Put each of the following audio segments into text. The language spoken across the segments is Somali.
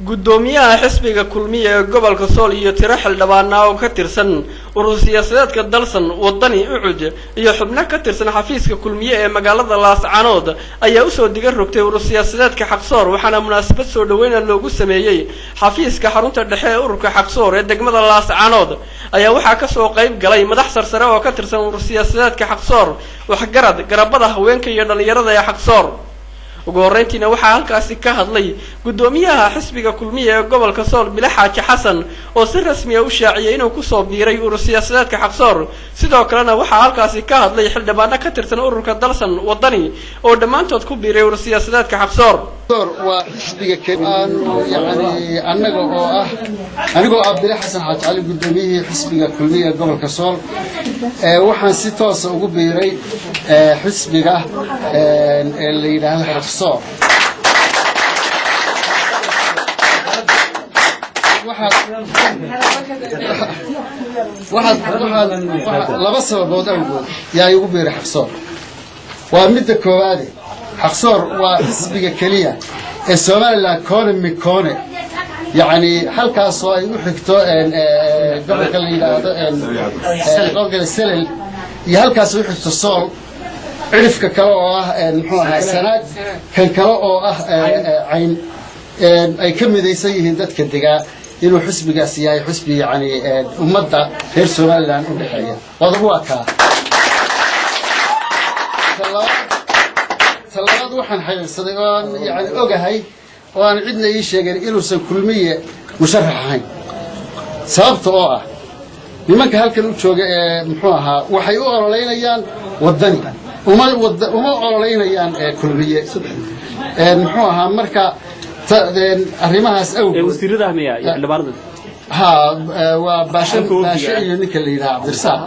Guddoomiyaha xisbiga Kulmiya ee gobolka Sool iyo tiro xildhibaana oo ka tirsan urur siyaasadeedka Dalsan, Wadani, UCID iyo xubno ka tirsan xafiiska Kulmiye ee magaalada Laascanood ayaa usoo diga rogtay urur siyaasadeedka Xaqsoor, waxaana munaasabad soo dhaweyna loogu sameeyey xafiiska xarunta dhexe ee ururka Xaqsoor ee degmada Laascanood. Ayaa waxaa kasoo qayb galay madax sarsare oo ka tirsan urur siyaasadeedka Xaqsoor, waxgarad, garabada haweenka iyo dhallinyarada ee Xaqsoor. Ugu horreyntiina waxaa halkaasi ka hadlay guddoomiyaha xisbiga Kulmiya ee gobolka Sool, Bile Xaaji Xasan, oo si rasmiya u shaaciyey inuu kusoo biiray urur siyaasadeedka Xaqsoor. Sidoo kalena waxaa halkaasi ka hadlay xildhibaano ka tirsan ururka Dalsan, Wadani oo dhammaantood ku biiray urur siyaasadeedka Xaqsoor. Waa xisbiga aanu yani annaga oo ah, anigoo ah Bile Xasan Xaaji Cali, guddoomiyihii xisbiga Kulmiya ee gobolka Sool, waxaan si toosa ugu biiray xisbiga ee la yidhaahdo Xaqsoor. Waxaad laba sababood awgood yaa igu biiray Xaqsoor. Waa midda koowaade, Xaqsoor waa xisbiga keliya ee Somaliland koone mikoone, yacni halkaasoo ay u xigto gobolka la yidhaahdo gobolka Selel iyo halkaas u xigto Sool, cidhifka kale oo ah muxuu ahaa Sanaag, kan kale oo ah Cayn, ay ka midaysan yihiin dadka degaa inuu xisbigaas yahay xisbi yacni ummadda reer Somaliland u dhexeeya. Qodob waa kaa. Talabaad, waxaan xaqiiqsaday oo aan yani ogahay oo aan cidna ii sheegin inuusan Kulmiye musharax ahayn, sababta oo ah nimanka halkan u jooga ee muxuu ahaa waxay u ololeynayaan Wadani, uma ololeynayaan Kulmiye muxuu ahaa. Marka arrimahaas awgood ha waa Baashe, Baashe iyo ninka la yidhaha Cabdirasaaq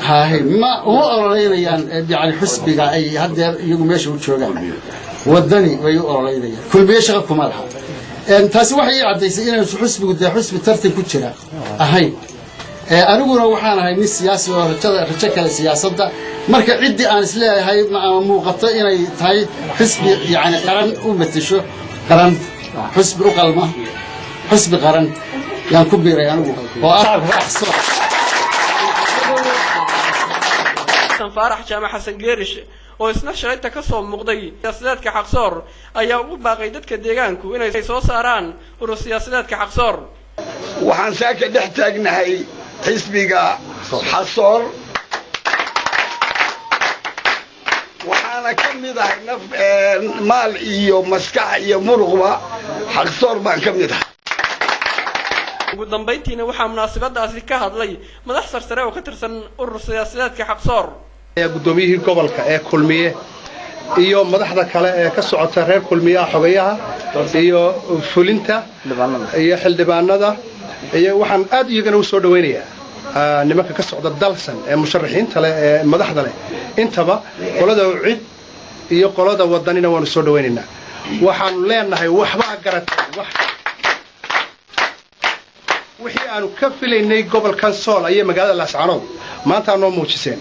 hahe ma uma ololeynayaan yani xisbiga ay haddeer iyagu meesha u joogaan. Wadani way u ololeynayaan, Kulmiye shaqa kuma laha. Taasi waxay ii caddaysay inaysu xisbigu dee xisbi tartan ku jira ahayn. Aniguna waxaan ahay nin siyaasi oo rajada rajo kale siyaasadda. Marka ciddii aan isleeyahay ama muuqato inay tahay xisbi yani qaran u matasho qaran, xisbi u qalma, xisbi qaran yaan ku biiray anigu oo ah. Xasan Faarax Jaamac Xasan Geerish oo isna shalayta ka soo muuqday siyaasadeedka Xaqsoor ayaa ugu baaqay dadka deegaanku inay soo saaraan urur siyaasadeedka Xaqsoor. Waxaan saaka dhex taagnahay xisbiga Xaqsoor, waxaana ka mid ahay naf, maal iyo maskax iyo muruqba Xaqsoor baan ka mid ahay. Ugu dambayntiina waxaa munaasabadaasi ka hadlay madax sarsare oo ka tirsan urur siyaasadeedka Xaqsoor. Guddoomiyihii gobolka ee Kulmiye iyo madaxda kale ee ka socota reer Kulmiyaha, xogayaha iyo fulinta iyo xildhibaanada iyo waxaan aad iyagana u soo dhawaynayaa nimanka ka socda Dalsan ee musharaxiinta leh ee madaxda leh intaba, qolada UCID iyo qolada Wadanina waanu soo dhawaynaynaa. Waxaanu leenahay waxbaa garatay wixii aanu ka filaynay gobolkan Sool ayay magaalada Laascanood maanta noo muujiseen.